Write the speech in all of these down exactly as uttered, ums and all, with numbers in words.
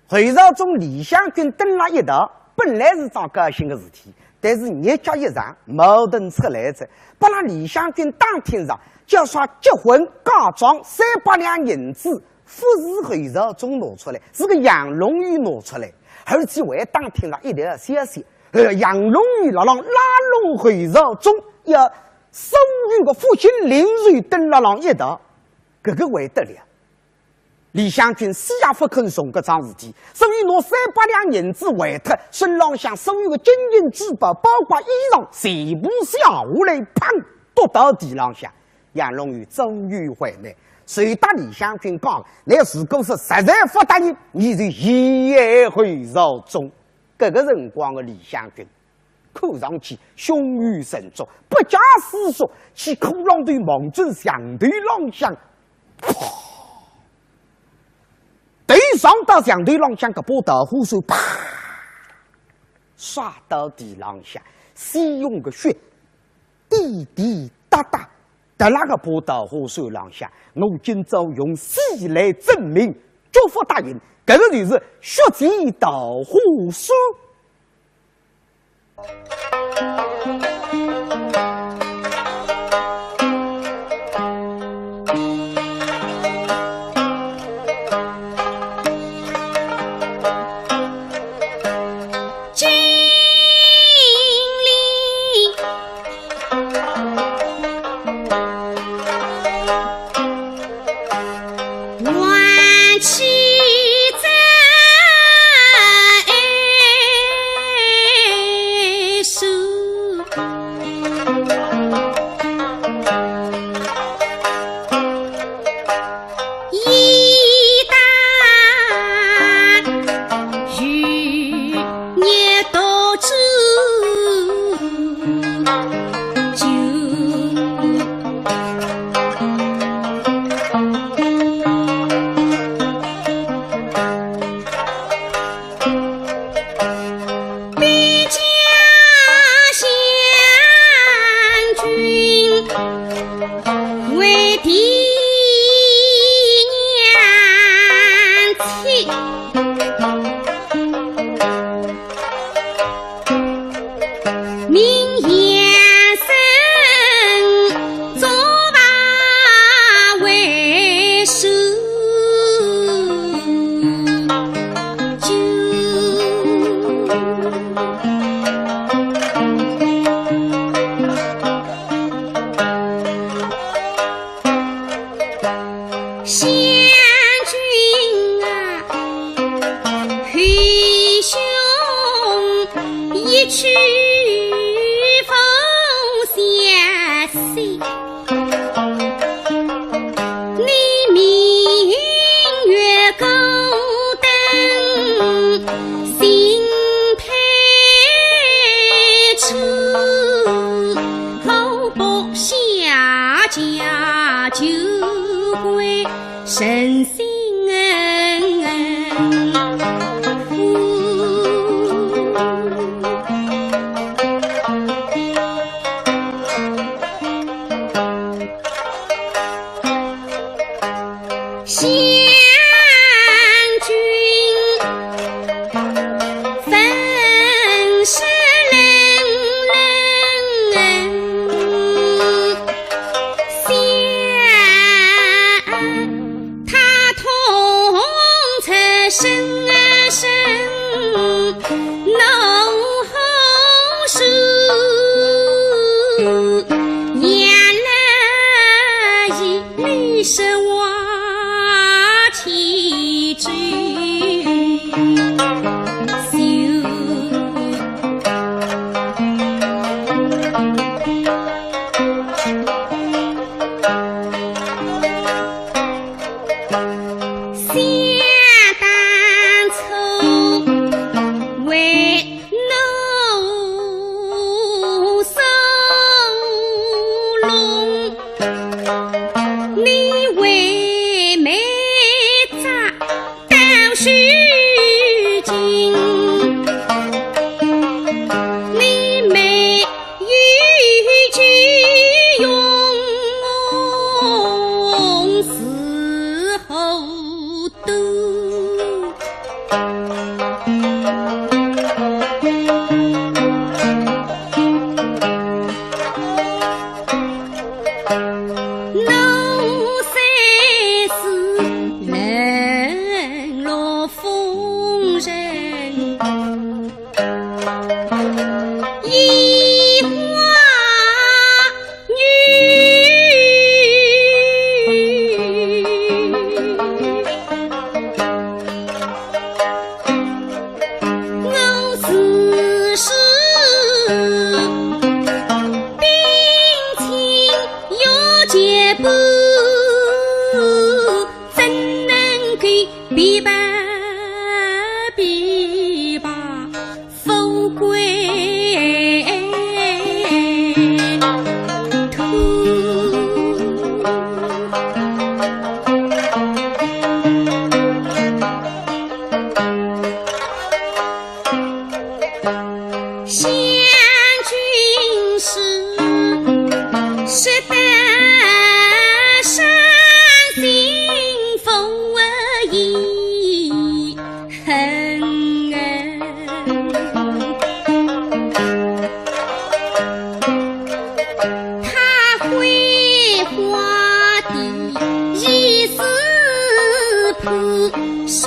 侯朝宗、李香君登了一道，本来是桩高兴的事体，但是日脚一长，矛盾出来哉，拨拉李香君打听着，叫啥结婚嫁妆三百两银子，勿是侯朝宗拿出来，是个杨龙友拿出来，而且还打听了一条消息，呃，杨龙友辣浪拉拢侯朝宗，要所有的复兴灵寿登辣浪一道，搿个还得了。 李香君死也勿肯从搿桩事体，所以拿三百两银子还脱，身浪向所有的金银珠宝，包括衣裳，全部卸下来，砰，丢到地浪向。杨龙友左右为难，随搭李香君讲，倷如果是实在勿答应，倷就陷害侯朝宗。搿个辰光的李香君 看上去胸有成竹，不假思索，去骷浪头望准墙头浪向，啪！头撞到墙头浪向搿把桃花扇，啪！摔到地浪向，鲜红的血滴滴答答，滴辣搿把桃花扇浪向。我今朝用死来证明，决勿答应，搿个就是血溅桃花扇。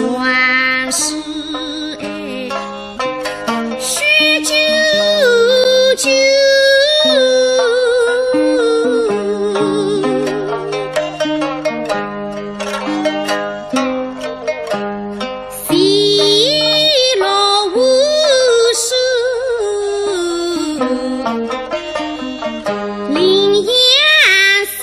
万事哎，许久久。喜乐无数，林燕生。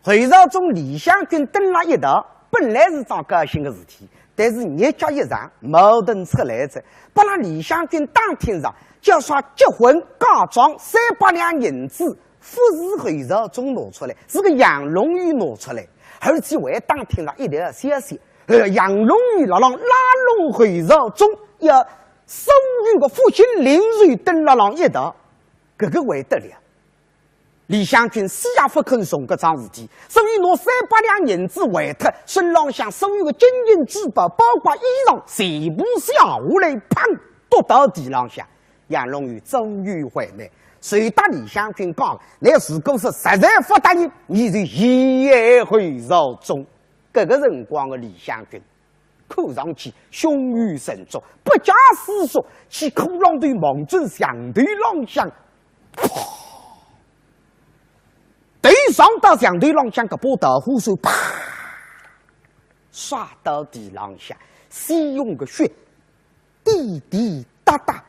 侯朝宗、李香君登了一道，本来是桩高兴的事体，但是日脚一长，矛盾出来哉，拨勒李香君打听着，叫啥结婚嫁妆三百两银子，勿是侯朝宗拿出来，是个杨龙友拿出来，而且还打听了一条消息，呃，杨龙友辣浪拉拢侯朝宗，要所有的复兴灵寿登辣浪一道，搿个还得了。 李香君死也勿肯从搿桩事体，所以拿三百两银子还脱，身浪向所有的金银珠宝，包括衣裳，全部卸下来，砰，丢到地浪向。杨龙友终于回来，随搭李香君讲，倷如果是实在勿答应，倷就陷害侯朝宗。搿个辰光的李香君 看上去胸有成竹，不假思索，去裤浪头望准墙头浪向，啪！头撞到墙头浪向搿把桃花扇，啪！摔到地浪向，鲜红的血滴滴答答，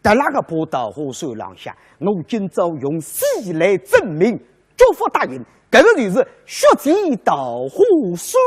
滴辣搿把桃花扇浪向。我今朝用死来证明，决勿答应，搿个就是血溅桃花扇。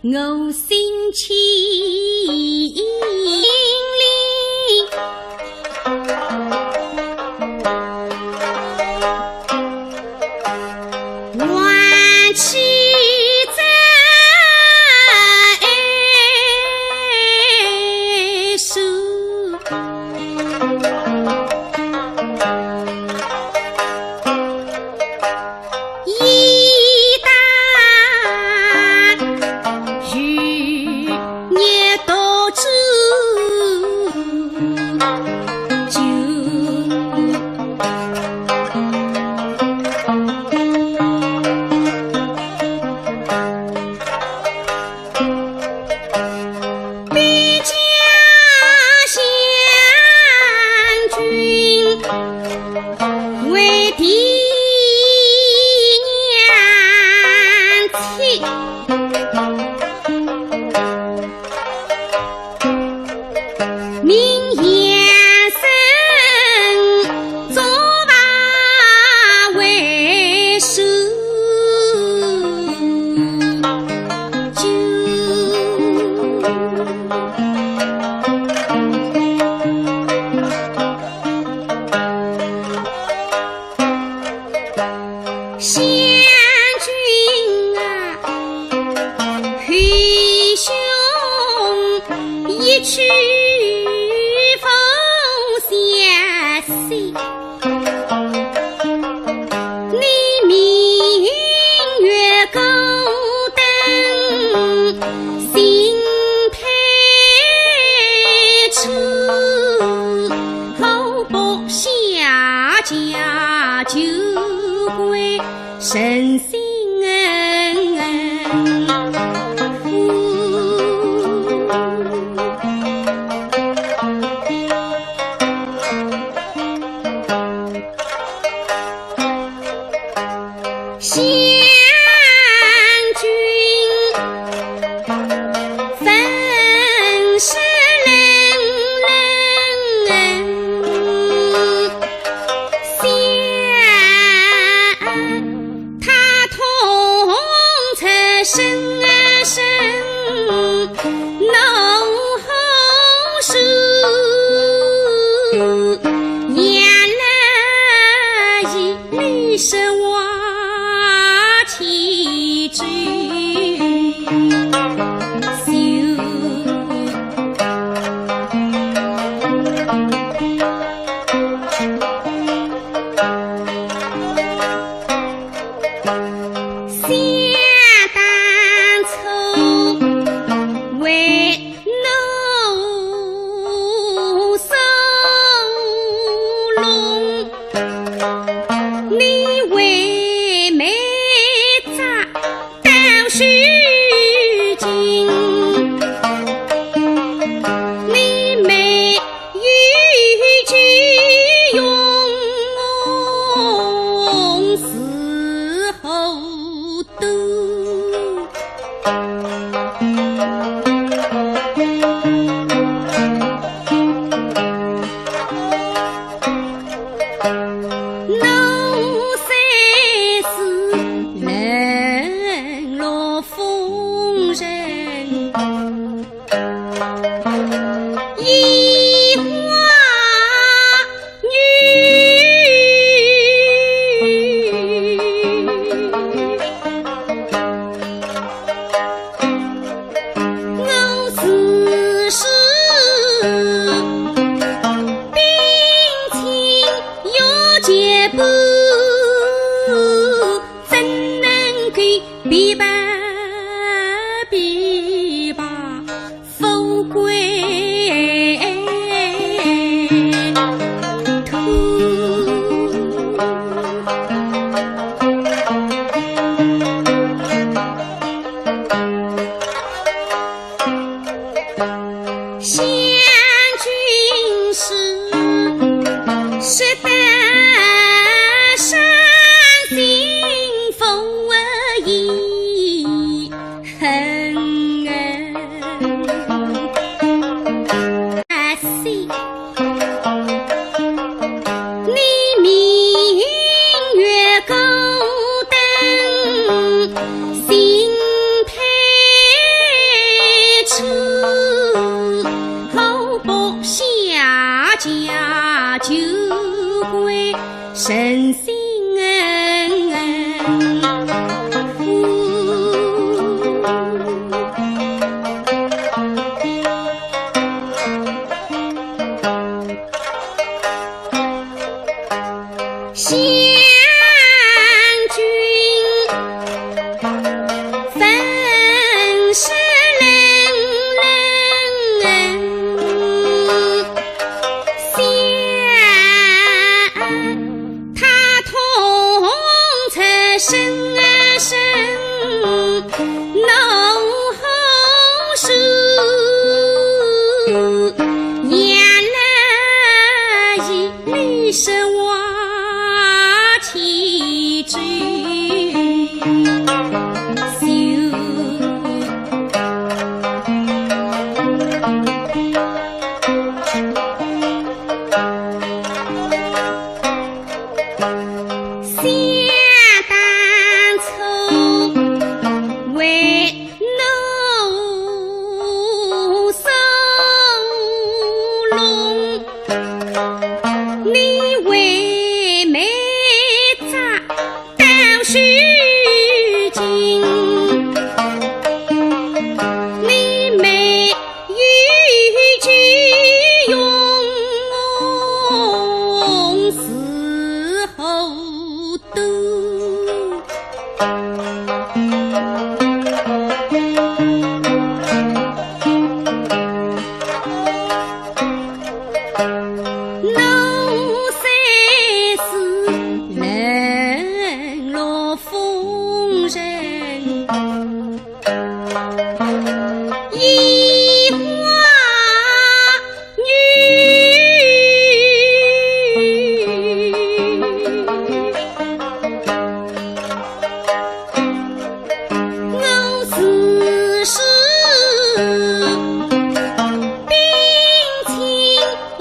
我心起灵，万气在手。 一旦欲念多知，就必将相君为第娘妻。名贤生 作罢为师。相君啊，为兄一去不相信。 你明月高登新配处，我不下嫁就归神仙。 相君，问是冷冷相，他痛出声声 怒吼声，言了一句说话起嘴秀。 想当初为奴所弄，你为妹扎到虚情，你没 有句用是后多。奴虽声声怒吼声，原来一粒是我的追求。 想当初为侬守龙，你为妹扎 到水晶，你没有用时候都。侬虽是冷落 风人，一花女。我自是冰清玉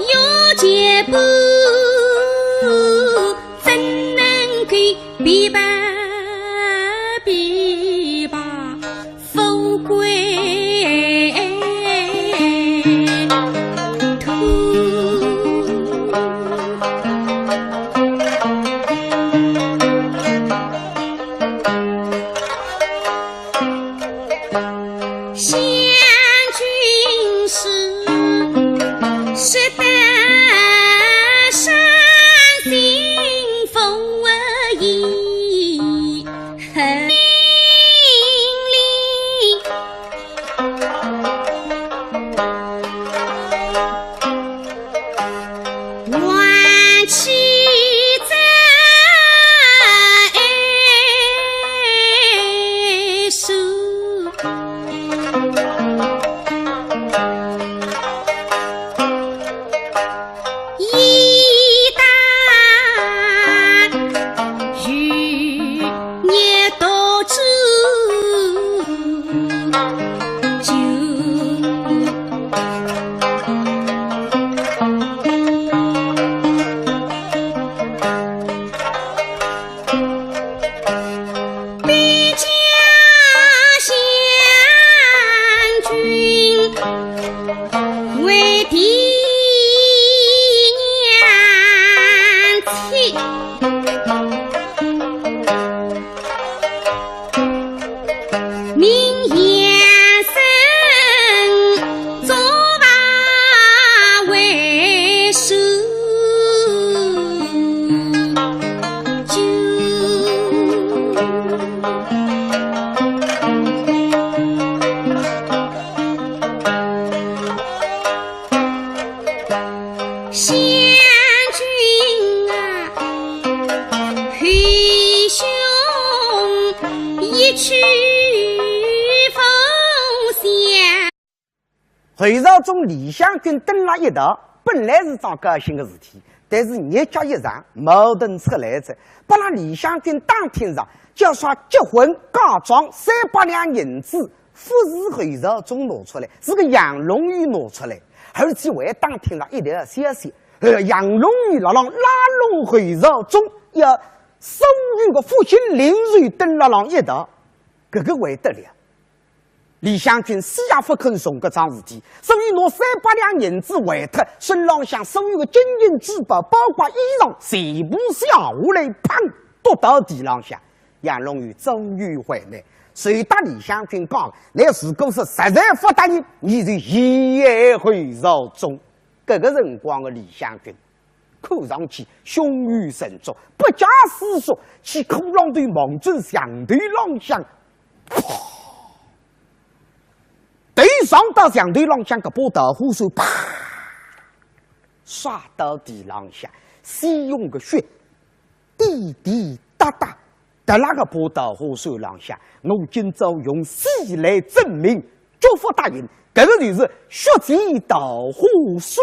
洁般，怎能够 琵琶，琵琶富贵土。想君时，说得伤心风雨。 恨淋漓，万气在手。 一旦欲言多止酒。 必将香君为爹娘妻。 名贤僧，作罢为师。 香君啊，愚兄一去不想。侯朝宗、李香君登了一道，本来是桩高兴的事体，但是日脚一长，矛盾出来哉，拨了李香君打听着，叫啥结婚嫁妆三百两银子， 勿是侯朝宗拿出来，是个杨龙友拿出来，而且还打听了一条消息，呃，杨龙友辣浪拉拢侯朝宗，要所有的福建灵州登辣浪一道，搿个还得了？李香君死也勿肯从搿桩事体，所以拿三百两银子还脱，身浪向所有的金银珠宝，包括衣裳，全部卸下来，砰，丢到地浪向。 杨龙友终于回来，随搭李香君讲，倷如果是实在勿答应，倷就陷害侯朝宗。搿个辰光的李香君，看上去胸有成竹，不假思索，去骷髅头望准墙头浪向，啪！头撞到墙头浪向搿把桃花扇，啪！摔到地浪向，鲜红的血 滴滴答答，搭辣个把桃花扇浪向，我今朝用死来证明，祝福答应，搿个就是血溅桃花扇。